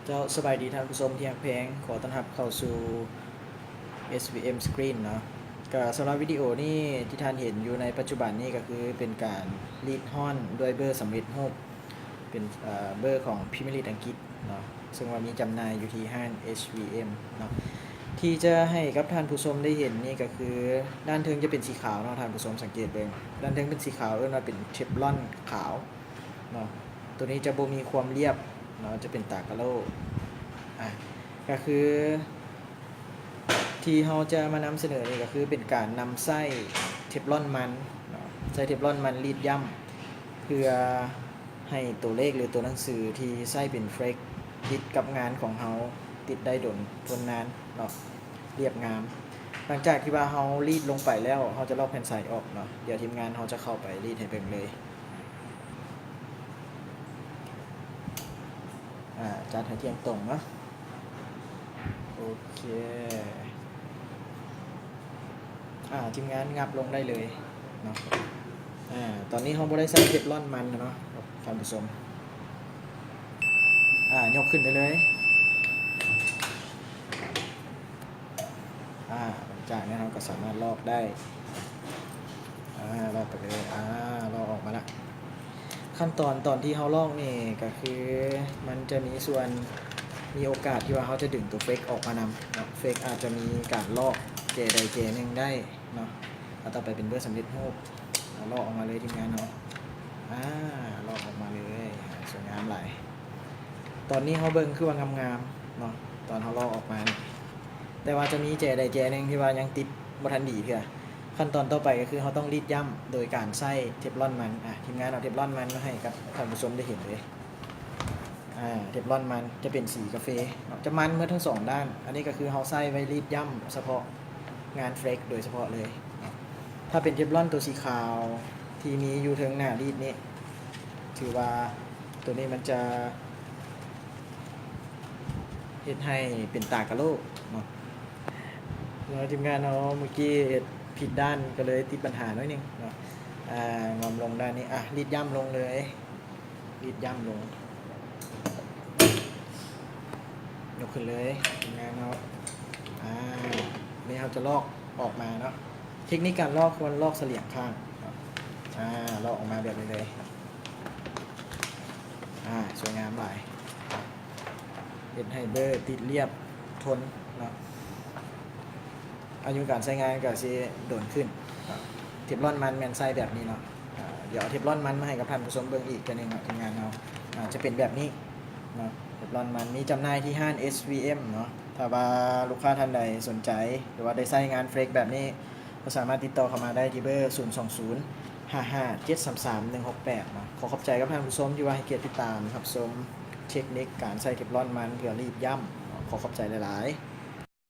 ເຈົ້າ ສະບາຍດີທ່ານຜູ້ຊົມທີ່ຮັກແພງ, ຂໍຕ້ອນຮັບເຂົ້າສູ່ ເອສວີເອັມ Screen ເນາະ. ກໍສຳລັບວິດີໂອນີ້ທີ່ທ່ານເຫັນຢູ່ໃນປັດຈຸບັນນີ້ ກໍຄືເປັນການລີດຮ້ອນດ້ວຍເບີສຳເລັດຮູບ ເປັນ ເອີ ເບີຂອງ Premier League ອັງກິດເນາະ, ເຊິ່ງວ່າມີຈຳໜ່າຍຢູ່ທີ່ຮ້ານ ເອສວີເອັມ ເນາະ. ທີ່ຈະໃຫ້ກັບທ່ານຜູ້ຊົມໄດ້ເຫັນນີ້ ກໍຄືດ້ານເທິງຈະເປັນສີຂາວເນາະ, ທ່ານຜູ້ຊົມສັງເກດເບິ່ງ, ດ້ານເທິງເປັນສີຂາວ ເອີ້ນວ່າເປັນເທຟລອນຂາວເນາະ. ໂຕນີ້ຈະບໍ່ມີຄວາມລຽບເນາະ, ຈະເປັນຕາກະໂຫຼກ. ອາ ກໍຄື ທີ່ເຮົາຈະມານຳສະເໜີນີ້ກໍຄືເປັນການນຳໃຊ້ເທຟລອນມັນເນາະ, ໃຊ້ເທຟລອນມັນລີດຢ້ຳ ເພື່ອໃຫ້ຕົວເລກ ຫຼື ຕົວໜັງສືທີ່ໃຊ້ເປັນເຟລັກຕິດກັບງານຂອງເຮົາ ຕິດໄດ້ດົນທົນນານເນາະ, ລຽບງາມ. ຫຼັງຈາກທີ່ວ່າເຮົາລີດລົງໄປແລ້ວ ເຮົາຈະລອກແຜ່ນໃສອອກເນາະ. ດຽວທີມງານເຮົາຈະເຂົ້າໄປລີດໃຫ້ເບິ່ງເລີຍ. ອາ ຈັດໃຫ້ທ່ຽງຕົງເນາະ. ໂອເຄ ອາ ທີມງານຫງັບລົງໄດ້ເລີຍເນາະ. ອາ ຕອນນີ້ເຮົາບໍ່ໄດ້ໃສ່ເທຟລອນມັນເນາະ ທ່ານຜູ້ຊົມ. ອາ ຍົກຂຶ້ນໄດ້ເລີຍ. ອາ ຫຼັງຈາກນັ້ນເຮົາກໍສາມາດລອກໄດ້. ອາ ລອກໄປເລີຍ. ອາ ລອກອອກມາລະ. ຂັ້ນຕອນຕອນທີ່ເຮົາລອກນີ້ກໍຄື ມັນຈະມີສ່ວນ ມີໂອກາດທີ່ວ່າເຮົາຈະດຶງຕົວເຟລັກອອກມານຳເນາະ, ເຟລັກອາດຈະມີການລອກແຈໃດແຈໜຶ່ງໄດ້ເນາະ. ອາ ຕໍ່ໄປເປັນເບີສຳເລັດຮູບ. ອາ ລອກອອກມາເລີຍທີມງານເຮົາ. ອາ ລອກອອກມາເລີຍ. ອາ ສວຍງາມຫຼາຍ. ຕອນນີ້ເຮົາເບິ່ງຄືວ່າງາມໆເນາະ ຕອນເຮົາລອກອອກມານີ້, ແຕ່ວ່າຈະມີແຈໃດແຈໜຶ່ງທີ່ວ່າຍັງຕິດບໍ່ທັນດີເທື່ອ. ຂັ້ນຕອນຕໍ່ໄປກໍຄືເຮົາຕ້ອງລີດຢ້ຳໂດຍການໃຊ້ເທຟລອນມັນ. ອາ ທີມງານເອົາເທຟລອນມັນມາໃຫ້ກັບທ່ານຜູ້ຊົມໄດ້ເຫັນເລີຍ. ອາ ເທຟລອນມັນຈະເປັນສີກາເຟເນາະ, ຈະມັນໝົດທັງສອງດ້ານ. ອັນນີ້ກໍຄືເຮົາໃຊ້ໄວ້ລີດຢ້ຳສະເພາະງານເຟລັກໂດຍສະເພາະເລີຍເນາະ. ຖ້າເປັນເທຟລອນຕົວສີຂາວທີ່ມີຢູ່ເທິງໜ້າລີດນີ້ ຖືວ່າຕົວນີ້ມັນຈະເຮັດໃຫ້ເປັນຕາກະໂຫຼກເນາະ. ແລ້ວທີມງານເຮົາເມື່ອກີ້ເຮັດຜິດດ້ານ ກໍເລີຍຕິດບັນຫາໜ້ອຍໜຶ່ງເນາະ. ອາ ງອມລົງດ້ານນີ້. ອາ ລີດຢ້ຳລົງເລີຍ. ລີດຢ້ຳລົງ. ຍົກຂຶ້ນເລີຍທີມງານເຮົາ. ອາ ນີ້ເຮົາຈະລອກອອກມາເນາະ. ເທັກນິກການລອກ ຄວນລອກສະຫຼຽງຂ້າງເນາະ. ອາ ລອກອອກມາແບບນີ້ເລີຍ. ອາ ສວຍງາມຫຼາຍ. ເຮັດໃຫ້ເບີຕິດລຽບ ທົນເນາະ. ອາຍຸການໃຊ້ງານກໍຊິດົນຂຶ້ນເນາະ. ເທຟລອນມັນແມ່ນໃຊ້ແບບນີ້ເນາະ. ອາ ດຽວເອົາເທຟລອນມັນມາໃຫ້ກັບທ່ານຜູ້ຊົມເບິ່ງອີກເທື່ອໜຶ່ງເນາະ ທີມງານເຮົາ. ອາ ຈະເປັນແບບນີ້ເນາະ, ເທຟລອນມັນ ມີຈຳໜ່າຍທີ່ຮ້ານ ເອສວີເອັມ ເນາະ. ຖ້າວ່າລູກຄ້າທ່ານໃດສົນໃຈ ຫຼືວ່າໄດ້ໃຊ້ງານເຟລັກແບບນີ້ ກໍສາມາດຕິດຕໍ່ເຂົ້າມາໄດ້ທີ່ເບີ ສູນສອງສູນ ຫ້າຫ້າເຈັດສາມສາມ ໜຶ່ງຫົກແປດ ເນາະ. ຂໍຂອບໃຈກັບທ່ານຜູ້ຊົມທີ່ວ່າໃຫ້ກຽດຕິດຕາມຮັບຊົມເທັກນິກການໃຊ້ເທຟລອນມັນເພື່ອລີດຢ້ຳເນາະ. ຂໍຂອບໃຈຫຼາຍໆ.